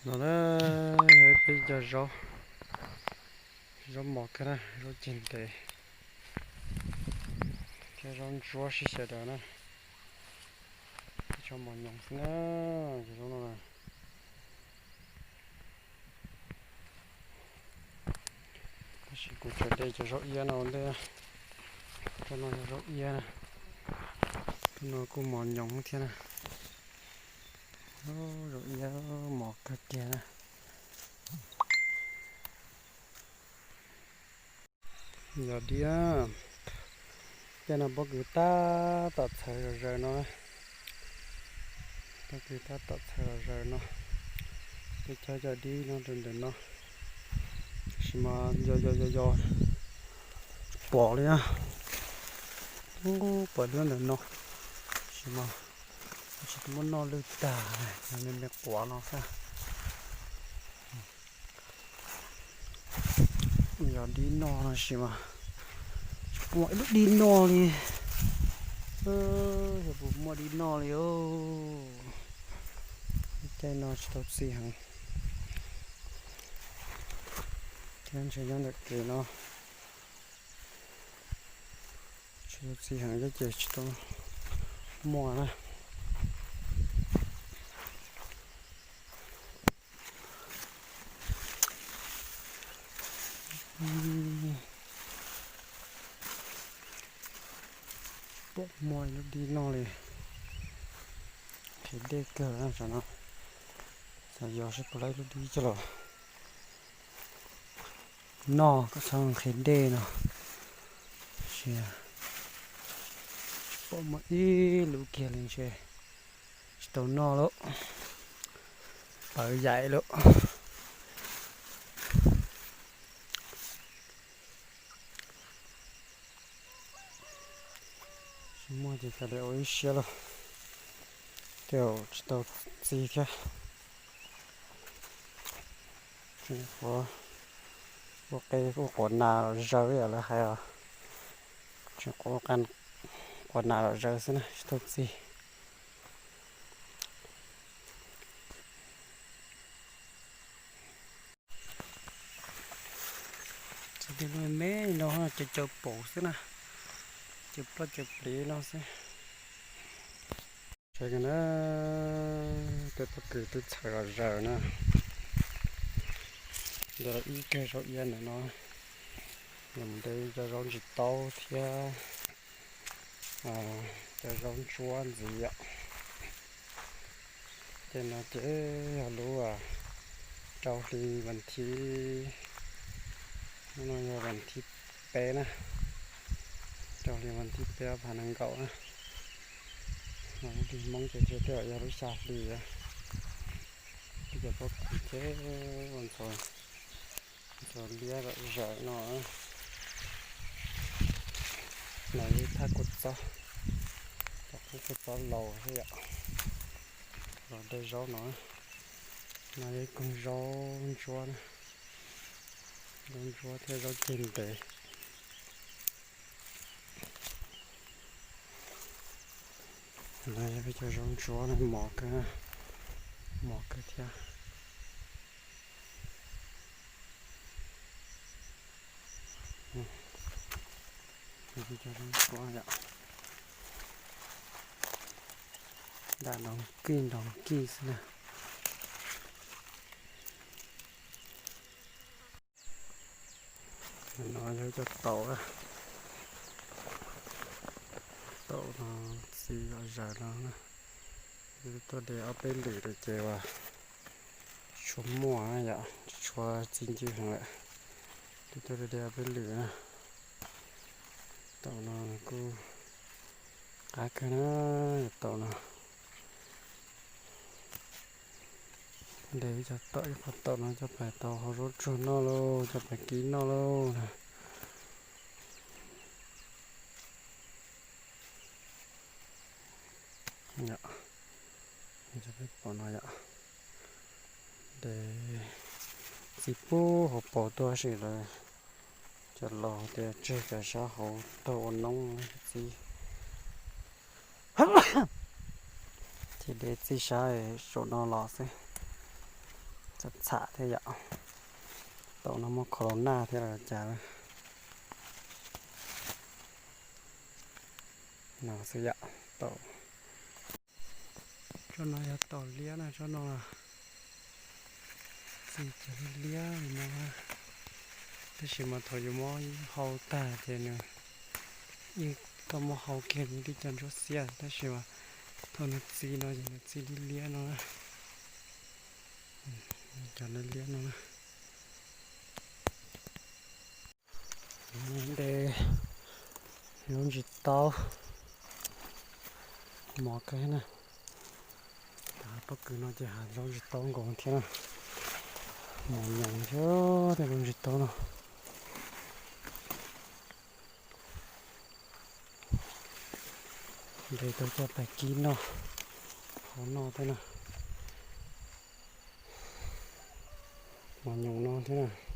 No na, yog ib peb cov zaub, zaub mos kawg na, zaub ceg ntev thiab zaub ntsuab sib xyaw daws na. Ib tsob mos nyoos xwb na, cov zaub no na. Tab sis kuv tsuas de cov zaub iab no ua ntej. Cov no yog zaub iab na, cov no kuj mos nyoos thiab na. Zaub iab mos kawg kiag na. Yog dib, tej no pob kws tab tom txhawv zom zaws no. Pob kws tab tom txhawv zom zaws no. Tej cov cov dib no rau ntawm no, tab sis mas yog yog yog yog pom li na. Ub, pom dib ntawm no, tab sis mas tsis tau muab noj lwj tag, me me quav no xwb. Yog dib noj no sis mas tsis pom ib lub dib noj li. Yog puas muaj dib noj li os. Caij no tsis tau txi heev. Thiab ntshe nyob ntawm kev no tsis tau txi heev thiab ces tsis tau muaj na. Pom muaj ib lub dib noj li. Qhiav dej kawg no, xav yog seb puas laib ib lub dib coj los noj kom txhob qhiav dej no. Tab sis tsis pom muaj ib lub kiag li, ntshe tsis tau noj lawm, pawv yaim lawm. Tsis muaj ces kav liam ua ib siab lauj, tej zaum tsis tau txi thiab. Ua qe ua quav nas los zaws yam lawv hais os. Tseem quav nas los zaws xwb na, tsis tau txi. Txi tej lub me me no, caw caw paum xwb na, caw ploj caw plev no xwb. Saib na, tej pob kws twb txhawv los zaws na. Ntawm ib kawg zaub iab ntawm no, yog mus de cov zaub ntsis taub thiab cov zaub ntsuab ntxiv yom. Tej no ces yog lub rau hli vas thib, hnub no yog vas thib peb na, rau hli vas thib peb ob phav nees nkaum na. Lub hli Hmoob ces ntshe tej zaum yog lub xya hli. Ib cov pob kws ces ua ntxhua liab zom zaws no. No yog ib thaj kua txob, cov qub kua txob laus thiab yom. Los de zaub no, no yog ib koog zaub ntsuab, zaub ntsuab thiab zaub ceg ntev. No yog peb cov zaub ntsuab mos kawg, mos kawg thiab. Peb cov zaub ntsuab yom, dam nroo kij nroo kij xwb na. No yog cov taum, taum no txi zom zaws no. Tuaj de ob peb lwm lawm ces uas tsis tshua muaj yom, tsis tshua txi ncw heev lawm. Twb tuaj de ob peb lwm na. Taum no kuj qab kawg na, taum no. De ib co taum, ib qho taum no coj pais tau hau zaub tsuag noj lauj, coj pais kib noj lauj na. Cov peb pom no yom, de txi puag hauv paus tuaj sim lawv cov laus tias tseg cov sab hauv taug ua noob txi. Ces de txi sab saum no los xwb, Txham thiab yom. Taum no muaj corona thiab los cas. No xwb yom. Taum, tsob no yog taum liab na, tsob no txi cov liab liab li no. Tab sis mas thaum yus muab hau tag ces nws yeej tau muab hau kiag li tib co ntsuab xiab, tab sis mas thaum nws txi no ces nws txi liab liab no na. Cov liab liab no na. Nte lub ntsis taub mos kawg na. Pob kws no ces hav zoov ntsis taub nkaus thiab na. Mos nyoos thiab tej lub ntsis taub no. Nte tau coj pais kib noj, hau noj thiab na. Mos nyoos no thiab na.